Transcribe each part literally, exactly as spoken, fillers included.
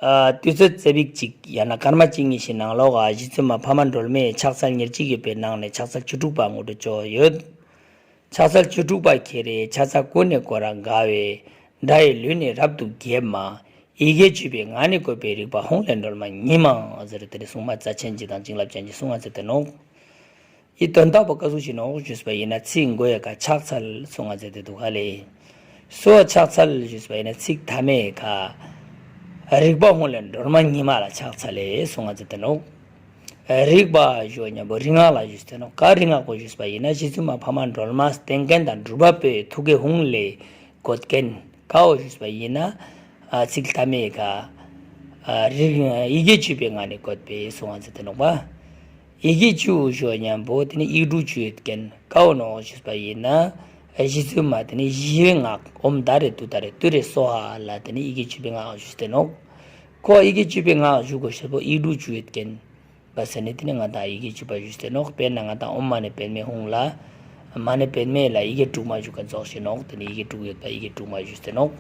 ཨ། དུས་ཚོད་ཙ་པིག་ཅིག་ཡང་ན་སྐར་མ་གཅིག་གཉིས་ཤིག་ནང་ལོགས་ཨ་རྗེ་བཙུན་མ་འཕགས་མ་སྒྲོལ་མས་ཕྱག་འཚལ་ཉེར་གཅིག་ཡོད་པའི་ནང་ནས་ཕྱག་འཚལ་བཅུ་དྲུག་པ་ངོ་སྤྲོད་བྱས་ཡོད། ཕྱག་འཚལ་བཅུ་དྲུག་པ་ཁྱེད་རེ་ཕྱག་འཚལ་ཀུན་ནས་བསྐོར་རབ་དགའ་བའི། དགྲ་ཡི་ལུས་ནི་རབ་ཏུ་འགེམས་མ། ཡི་གེ་བཅུ་པའི་ངག་ནི་བཀོད་པའི། རིག་པ་ཧཱུྃ་ལས་སྒྲོལ་མ་ཉིད་མ། ཟེར་དེ་ནས་སྲུང་མ་རྩ་ཆེན་གྱིས་དང་བྱིན་རླབས་ཅན་གྱིས་གསུང་བ་མཛད་དེ་ནོག་ཡི་དོན་དག་པོ་ག་ཟུག་ཞིག་ནོག་ཞུས་པ་ཡིན་ན་ཚིག་མགོ་ཡི་ཁ་ཕྱག་འཚལ་གསུང་བ་མཛད་དེ་འདུག་ག་ལེ། སོ་ཕྱག་འཚལ་ཞུས་པ་ཡིན་ན་ཚིག་མཐའ་མའི་ཁ། རིག་པ་ཧཱུྃ་ལས་སྒྲོལ་མ་ཉིད་མ་ལ་ཕྱག་འཚལ་ལེ་གསུང་བ་མཛད་དེ་ནོག་རིག་པ་ཞུ་བ་མཉམ་པོ་རིག་སྔགས་ལ་ཞུས་ཏེ་ནོག་ག་རིག་སྔགས་པོ་ཞུས་པ་ཡིན་ན་རྗེ་བཙུན་མ་འཕགས་མ་སྒྲོལ་མ་བསྟེན་མཁན་དང་སྒྲུབ་པ་པོའི་ཐུགས་ཀའི་ཧཱུྃ་ལས་བཀོད་མཁན་གའོ་ཞུས་པ་ཡིན་ན། ཨ། ཚིག་མཐའ་མའི་ཁ། ཨ། རིག་ཡི་གེ་བཅུ་པའི་ངག་ནས་བཀོད་པའི་གསུང་བ་མཛད་དེ་ནོག་པ། ཡི་གེ་བཅུ་ཞུ་བ་མཉམ་པོ་དེ་ནི་ཡིག་འབྲུ་བཅུ་ཡོད་མཁན་གའོ་ནོག་ཞུས་པ་ཡིན་ན། རྗེ་བཙུན་མ་དེ་ནི་ཞི་བའི་སྔགས་ཨོཾ་ད་རེ་ཏུཏྟཱ་རེ་ཏུ་རེ་སྭཱ་ཧཱ་ལ་དེ་ནི་ཡི་གེ་བཅུ་པའི་སྔགས་ཞུས་ཏེ་ནོག་ཁོ་ཡི་གེ་བཅུ་པའི་སྔགས་ཞུ་དགོས་ཞེས་པོ་ཡིག་འབྲུ་བཅུ་ཡོད་མཁན། པ་ཟེར་ནས་དེ་ནི་ང་དང་ཡི་གེ་བཅུ་པ་ཞུས་ཏེ་ནོག་དཔེར་ན་ང་དང་ཨོཾ་མ་ཎི་པདྨེ་ཧཱུྃ་ལ། མ་ཎི་པདྨེ་ལ་ཡི་གེ་དྲུག་མ་ཞུ་མཁན་ཙོགས་ཤིག་ནོག་དེ་ནི་ཡི་གེ་དྲུག་ཡོད་པ་ཡི་གེ་དྲུག་མ་ཞུས་ཏེ་ནོག་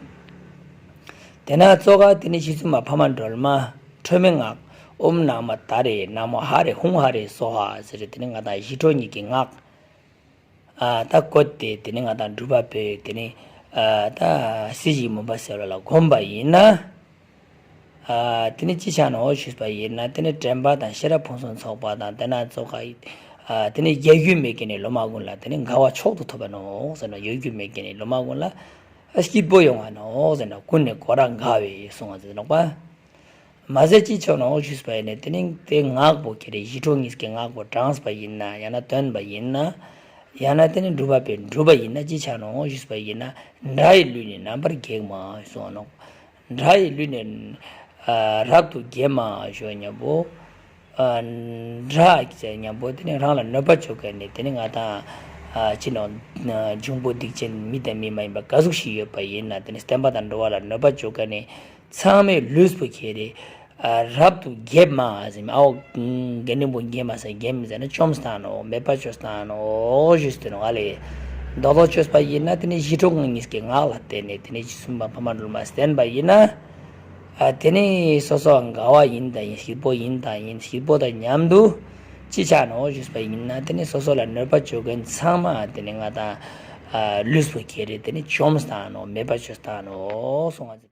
དེ་ན་གཙོ་ག་དེ་ནི་རྗེ་བཙུན་མ་འཕགས་མ་སྒྲོལ་མ་ཁྲོས་མའི་སྔགས་ཨོཾ་ན་མོ་ད་རེ་ན་མོ་ཧ་རེ་ཧཱུྃ་ཧ་རེ་སྭཱ་ཧཱ་ཟེར་དེ་ནི་ང་དང་ཞི་ཁྲོ་གཉིས་ཀྱི་སྔགས། ཨ། ད་བཀོད་དེ་དེ་ནི་ང་དང་སྒྲུབ་པ་པོས་དེ་ནི། ཨ། ད་སྲིད་ཞིའི་མུན་པ་སེལ་བ་ལ་བསྒོམས་པ་ཡིན་ན། ཨ། དེ་ནི་ཅི་ཆ་ནོག་ཞུས་པ་ཡིན་ན་དེ་ནི་དྲན་པ་དང་ཤེས་རབ་ཕུན་སུམ་ཚོགས་པ་དང་དེ་ན་གཙོ་ག་ཡི། ཨ། དེ་ནི་གཡོ་སྒྱུ་མེད་མཁན་ནི་སློབ་མ་ཀུན་ལ་དེ་ནི་དགའ་བ་མཆོག་ཏུ་ཐོབ་པ་ནོག་ཟེར་ན་གཡོ་སྒྱུ་མེད་མཁན་ནི་སློབ་མ་ཀུན་ལ། ཨ། སྐྱིད་པོ་ཡོང་བ་ནོག་ཟེར་ན་ཀུན་ནས་བསྐོར་རབ་དགའ་བའི་གསུང་བ་མཛད་ནོག་པ། མ་ཟད་ཅི་ཆ་ནོག་ཞུས་པ་ཡིན་ན་དེ་ནི་དེ་སྔགས་པོ་ཁྱེད་རེ་ཞི་ཁྲོ་གཉིས་ཀྱི་སྔགས་པོ་བགྲངས་པ་ཡིན་ན་ཡང་ན་འདོན་པ་ཡིན་ན། ཡང་ན་དེ་ནི་སྒྲུབ་པ་པོས་སྒྲུབ་པ་ཡིན་ན་ཅི་ཆ་ནོག་ཞུས་པ་ཡིན་ན་དགྲ་ཡི་ལུས་ནི་རྣམ་པར་འགེམས་མ་གསུངས་ནོག་དགྲ་ཡི་ལུས་ནི། ཨ། རབ་ཏུ་འགེམས་མ་ཞུ་བ་མཉམ་པོ། ཨ། དགྲ་ཟེར་མཉམ་པོ་དེ་ནི་རང་ལ་གནོད་པ་བཅོ་མཁན་ནི་དེ་ནི་ང་དང་། ཨ། ཅི་ནོག་འབྱུང་པོ་སྡིག་ཅན་མི་དང་མི་མ་ཡིན་པ་ག་ཟུག་ཞིག་ཡོད་པ་ཡིན་ན་དེ་ནི་བསྟན་པ་དང་འགྲོ་བ་ལ་གནོད་པ་བཅོ་མཁན་ནི། ཚང་མའི་ལུས་པོ་ཁྱེད་རེ། ཨ། རབ་ཏུ་འགེམས་མ་ཟེར་མི་ཨའོ། དགེ་འདུན་པོ་འགེམས་མ་ཟེར་འགེམས་ཟེར་ན་བཅོམ་བཏང་ནོག་མེད་པ་བཅོས་བཏང་ནོག་ཞུས་ཏེ་ནོག་ཨ་ལེ། རྡོག་རྡོག་བཅོས་པ་ཡིན་ན་དེ་ནི་ཞི་ཁྲོ་གཉིས་ཀྱི་སྔགས་ལ་བརྟེན་ནས་དེ་ནི་རྗེ་བཙུན་མ་འཕགས་མ་སྒྲོལ་མ་བསྟེན་པ་ཡིན་ན། ཨ། དེ་ནི་སོ་སོ་དགའ་བ་ཡིན་དང་ཡིན་སྐྱིད་པོ་ཡིན་དང་ཡིན་སྐྱིད་པོ་དང་མཉམ་དུ་ཅི་ཆ་ནོག་ཞུས་པ་ཡིན་ན་དེ་ནི་སོ་སོ་ལ་གནོད་པ་བཅོ་མཁན་ཚང་མ་དེ་ནི་ང་དང་། ཨ། ལུས་པོ་ཁྱེད་རེ་དེ་ནི་བཅོམ་བཏང་ནོག་མེད་པ་བཅོས་བཏང་ནོག་གསུང་བ་མཛད།